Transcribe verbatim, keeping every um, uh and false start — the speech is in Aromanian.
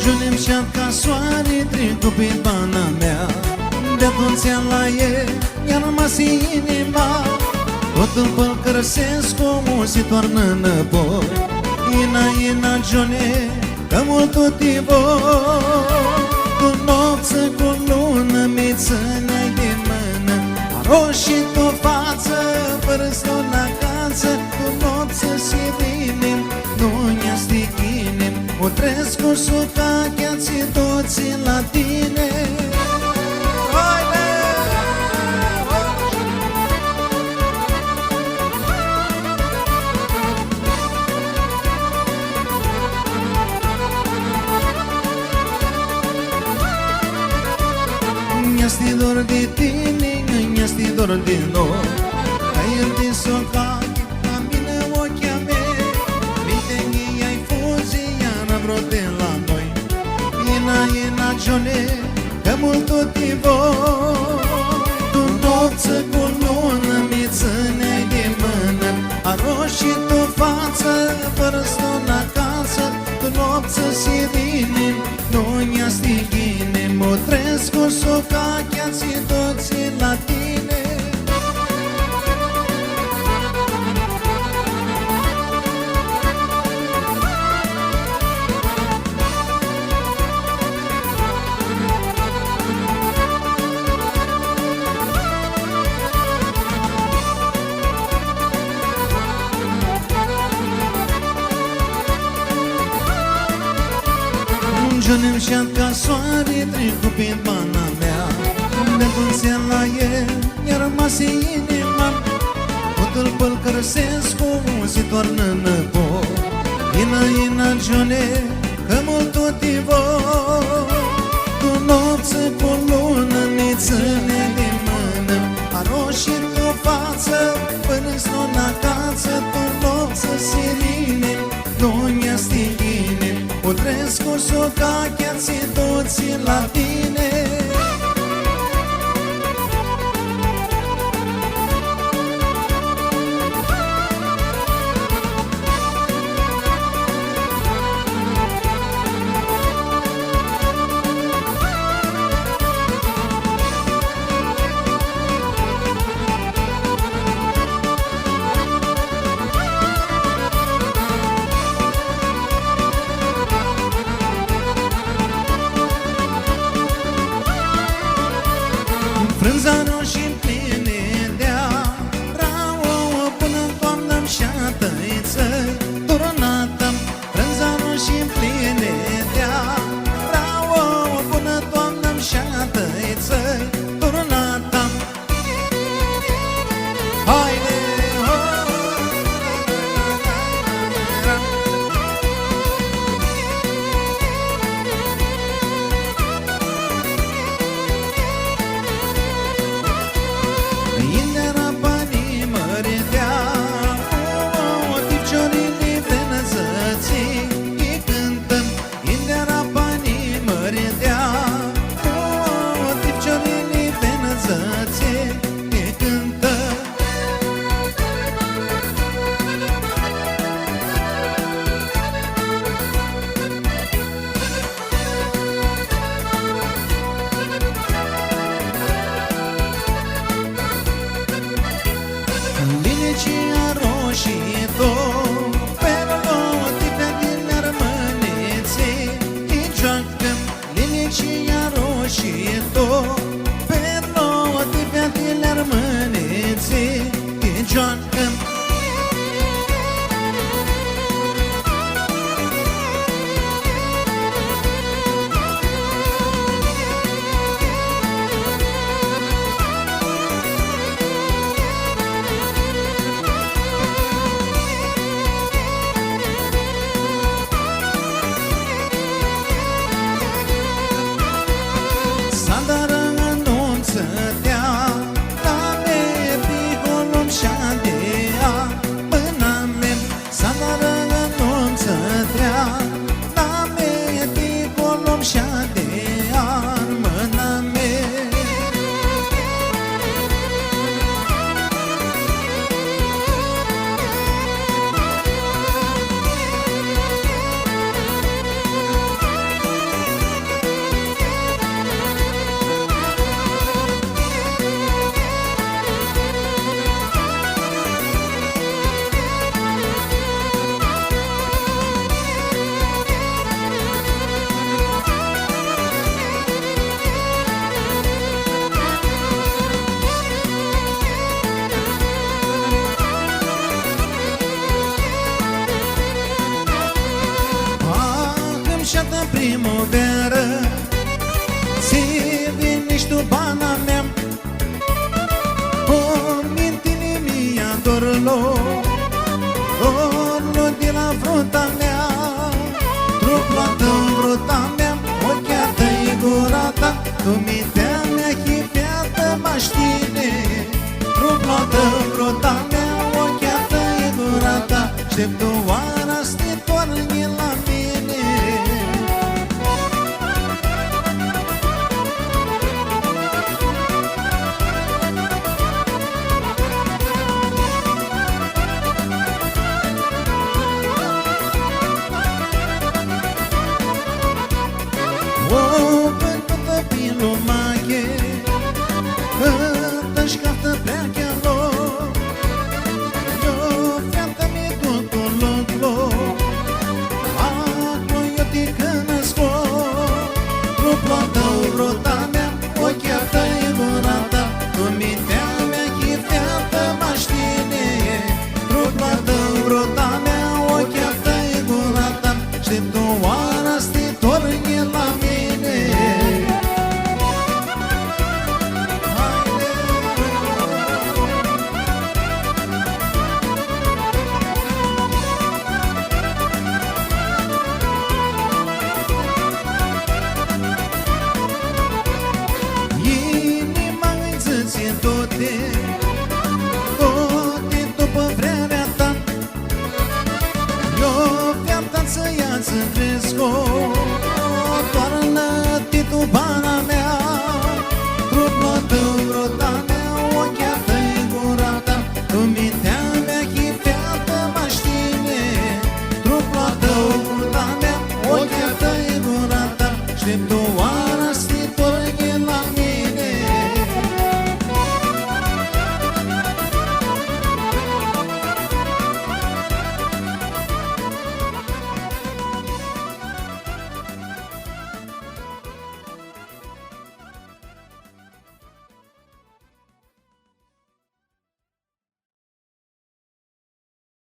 Giuni mushat ca soari tricu pi bana mea, di atumtsea la el nj-armasi inima. Tut lu pãlãcãrsescu, s-toarnã nãpoi. Ina, ina, Giuni, cã multu ti voi. Tu noptsã, cu lunã mi tsãneai di mãnã, aroshi tu fatsã, fãrã s-tu nã acatsã, tu noptsã, sirine, nu nj-easti ghini, mutrescu sucachea tsi dutsea la tini. Haide! Nj-easti dor di tini, nj-easti dor di noi. Ai ntins oclji, la mini oclji a mei, mintea nj-ai fudzi, iara vroti la noi. Ina, ina, Giuni, cã multu ti voi. Tu noptsã, cu lunã mi tsãneai di mãnã, aroshi tu fatsã, fãrã s-tu nã acatsã, tu noptsã, sirine, nu nj-easti ghini, mutrescu sucachea tsi dutsea la tini. Giuni mushat ca soari tricu pi bana mea, di atumtsea la el nj-armasi inima. Tut lu pãlãcãrsescu, s-toarnã nãpoi. Ina, ina, Giuni, cã multu ti voi. Tu noptsã, cu lunã mi tsãneai di mãnã, aroshi tu fatsã, fãrã s-tu nã acatsã, tu noptsã, sirine, nu nj-easti ghini, mutrescu sucachea tsi dutsea la tini. Frãndza aroshi mplinea, ra ouã pãnã toamna mushatã-i tsãi, turnatã. Frãndza aroshi mplinea, ra ouã pãnã toamna mushatã-i tsãi, turnatã. Haide, ho! Yindeara pani mãritea, ti ficiorlji vrei nã dzãtsi, i cãntã. Yindeara pani mãritea, ti ficiorlji vrei nã dzãtsi, i cãntã. Lilici aroshi tu perlu, ti featili armãnitsi ti gioacã. Lilici aroshi tu perlu, ti featili armãnitsi ti gioacã. S-adarã anuntsãtea, la mini pi holum shadea, Shatã primuvearã, tsi vinish tu bana mea, cu minti mi ia dorlu, dorlu di la vruta mea. Truplu a tãu, vruta mea, oclji a tãi, gura ta, tu mintea mea hii featã mash tini. Truplu a tãu, vruta mea, oclji a tãi, gura ta, shteptu oara s-ti tornji la mini. O, bãnutã pi lumachi, cãntã sh-caftã preachea lor. Io, feata mi duc tu loclu, aclo io ti cunuscu. Truplu a tãu, vruta mea, oclji a tãi, gura ta, tu mintea mea hii featã mash tini. Truplu a tãu, vruta mea, oclji a tãi, gura ta, shteptu oara s-ti tornji la mini. Inima nj-dzãtsi toti, toti dupã vrearea ta. Io, feata, tsã ia tsã crescu, toarnã-ti tu bana mea. Truplu a tãu, vruta mea, oclji a tãi, gura ta, tu mintea mea hii featã mash tini. Truplu a tãu, vruta mea, oclji a tãi, gura ta, shteptu